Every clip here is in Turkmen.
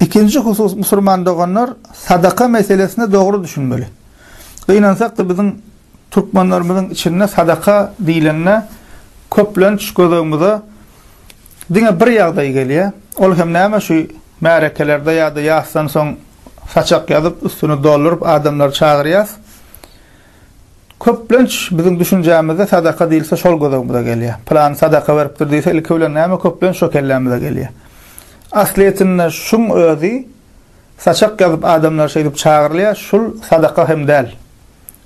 Ikinji husus musurman doganlar sadaka meselesine dogry düşünmeli. Gynansak-da biziň türkmenlerimiziň içinde sadaka diýlende köplenç göz öňümize diňe bir ýagdaý gelýär. Ol hem näme şu märekelerde ýa-da ýasdan soň saçak ýazyp üstüni dolduryp adamlary çagyrýas. Köplenç biziň düşünjämizde sadaka diýilse şol göz öňümize gelýär. Pylany sadaka beripdir diýse ilki bilen näme köplenç şo kellämize gelýär. Aslyýetinde şuň özi saçak ýazyp adamlar şeýdip çagyrylýar, şul sadaka hem däl.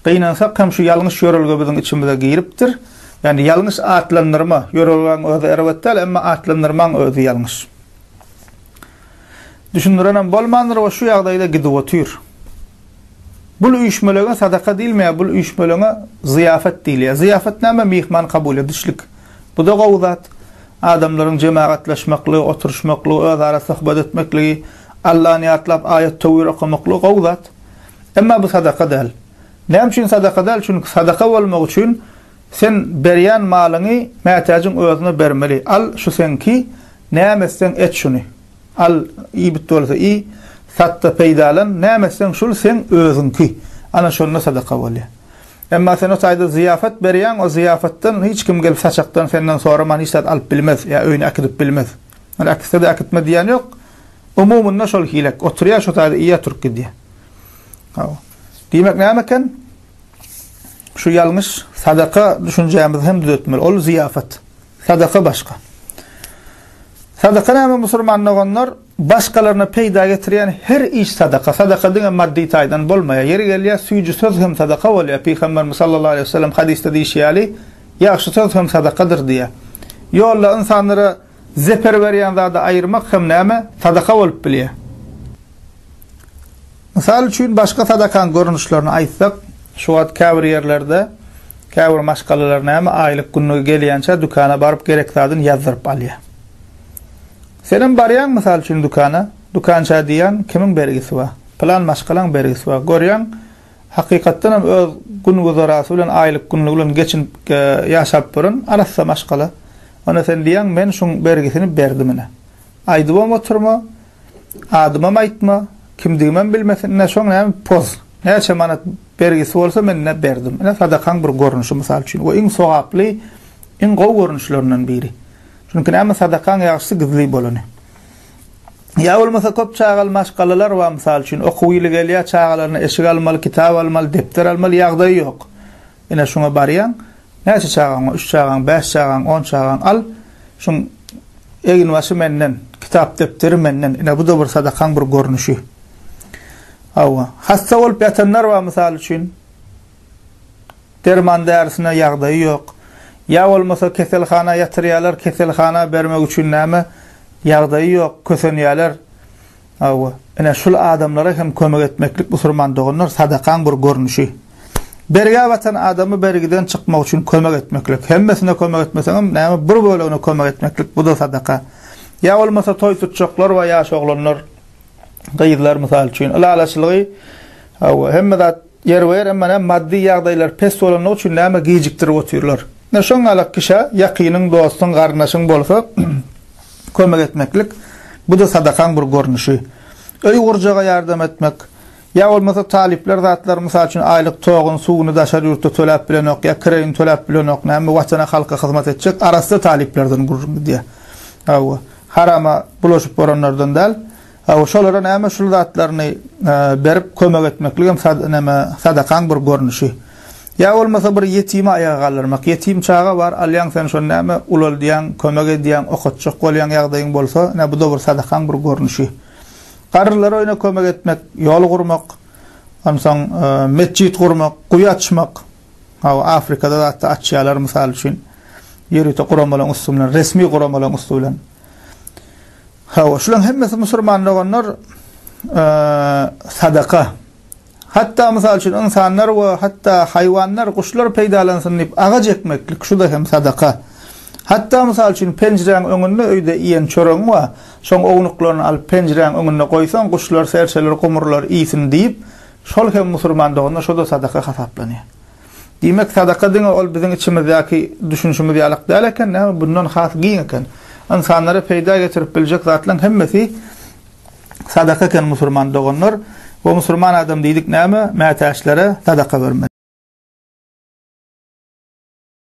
Gynansak hem şu ýalňyş ýörelge biziň içimize giripdir. Ýagny ýalňyş atlandyrma, ýörelgäň özi erbet däl, emma atlandyrmaň özi ýalňyş. Düşündirenem bolmandyr we şu ýagdaýda gidip otyr. Bul üýşmeleňe sadaka diýilmeýär, bul üýşmeleňe zyýafat diýilýär. Zyýafat näme? Myhman kabul edişlik. Bu-da gowy zat. Adamlaryň jemagatlaşmaklygy, oturyşmaklygy, özara söhbet etmekligi, Allany ýatlap aýat-töwir okamaklygy gowy zat. Emma bu sadaka däl. Näme üçin sadaka däl? Çünki sadaka bolmagy üçin sen berýän malyňy mätäjiň özüne bermeli. Al, şu seňki, näme etseň et şuny. Al, iýbit bolsa iý, sat-da peýdalan, näme etseň şul seň özüňki. Ana şonda sadaka bolýar. Emma sen o taýda zyýafat berýäň, o zyýafatdan hiç kim gelip saçakdan senden soraman hiç zat alyp bilmez, ýa öýüne äkidip bilmez. Ony äkitse-de äkitme diýýän ýok. Umumynda şol hilek. Oturýar şo taýda iýýär turup gidýär. Hawa. Diýmek näme eken? Şu ýalňyş sadaka düşünjämizi hem düzetmeli. Ol zyýafat. Sadaka başga. Sadaka näme musulman doganlar? Başgalaryna peýda getirýän her iş sadaka. Sadaka diňe maddy taýdan bolmaýar. Ýeri gelýär, süýji söz hem sadaka bolýar. Pygamberimiz sallallahu aleýhi we sellem hadysda diýşi ýaly, ýagşy söz hem sadakadyr diýýär. Ýolda ynsanlara zeper berýän zady aýyrmak hem näme? Sadaka bolup bilýär. Mysal üçin, başga sadakaň görnüşlerini aýtsak, şu wagt käbir ýerlerde käbir maşgalalar näme, aýlyk günlügi gelýänçä dükana baryp gerek zadyny ýazdyryp alýar. Senem barýaň mysal üçin dükana, dükança diýýäň, kimiň bergisi bar? Pylan maşgalaň bergisi bar. Görýäň, hakykatdan hem öz gün-güzerasy bilen, aýlyk günlügi bilen geçinip ýaşap ýören arassa maşgala. Onda sen diýýäň, men şuň bergisini berdim ine. Aýdybam oturma, Adymam aýtma, kimdigimem bilmesin, ine şoň näme poz. Näçe manat bergisi bolsa men ine berdim. Ine sadakaň bir görnüşi mysal üçin we iň sogaply, iň gowy görnüşlerinden biri. Çünki näme sadakaň ýagşysy gizli bolany. Ýa bolmasa köp çagaly maşgalalar bar mysal üçin okuw ýyly gelýär çagalaryna eşik almaly, kitap almaly, depder almaly ýagdaýy ýok. Ine şuňa barýaň, näçe çagaň bar, üç çagaň, bäş çagaň, on çagaň al, şuň eginbaşy menden, kitap-depderi menden, ine bu-da bir sadakaň bir görnüşi. Hawa, hassa bolup ýatanlar bar mysal üçin, derman-därisine ýagdaýy ýok. Ýa bolmasa keselhana ýatyrýarlar, keselhana bermek üçin näme, ýagdaýy ýok, kösenýärler. Hawa, ine şul adamlara hem kömek etmeklik musurman doganlar sadakaň bir görnüşi. Bergä batan adamy bergiden çykmak üçin kömek etmeklik. Hemmesine kömek etmeseňem näme bir bölegine kömek etmeklik bu-da sadaka. Ýa bolmasa toý tutjaklar we ýaş oglanlar, gyzlar mysal üçin ylalaşylygy hawa hemme zat ýerbe-ýer emma näme maddy ýagdaýlar pes bolanlygy üçin näme gijikdirip otyrlar. Ine şoň ýalak kişä ýakynyň, dostuň, garyndaşyň bolsa Kömek etmeklik, bu-da sadakaň bir görnüşi. Öý gurjaga ýardam etmek, ýa bolmasa talyplar zatlar, mysal üçin, aýlyk toguny, suwuny daşary ýurtda töläp bilenok, ýa kireýini töläp bilenok, näme watana, halka hyzmat etjek arassa talyplardan gürrüň gidýär. Hawa, harama bulaşyp boranlardan däl. Hawa, şolara näme şul zatlaryny berip kömek etmeklik hem näme sadakaň bir görnüşi. Ýa bolmasa bir ýetimi aýaga galdyrmak. Ýetim çaga bar, alýaň sen şony näme, ulaldýaň, kömek edýäň, okatjak bolýaň ýagdaýyň bolsa, ine bu-da bir sadakaň bir görnüşi. Garrylar öýüne kömek etmek, ýol gurmak, onsoň metjit gurmak, guýy açmak. Hawa, Afrikada zatda açýarlar mysal üçin. Ýörite guramalaryň üsti bilen, resmi guramalaryň üsti bilen. Hawa, şularyň hemmesi musurman doganlar sadaka. Hatda, mysal üçin, ynsanlar we hatda haýwanlar, guşlar peýdalansyn diýip agaç ekmeklik, şu-da hem sadaka. Hatda, mysal üçin, penjiräň öňünde öýde iýen çöregiň bar, şoň ownuklaryny alyp penjiräň öňünde goýsaň, guşlar, serçeler, gumrular iýsin diýip, şol hem musurman doganda şo-da sadaka hasaplanýar. Diýmek, sadaka diňe ol biziň içimizdäki düşünişimiz ýalak däl eken, näme, bundan has giň eken. Ynsanlara peýda getirip biljek zatlaryň hemmesi. Sadaka eken musurman doganlar. We musurman adam diýdik näme? Mätäçlere sadaka bermeli.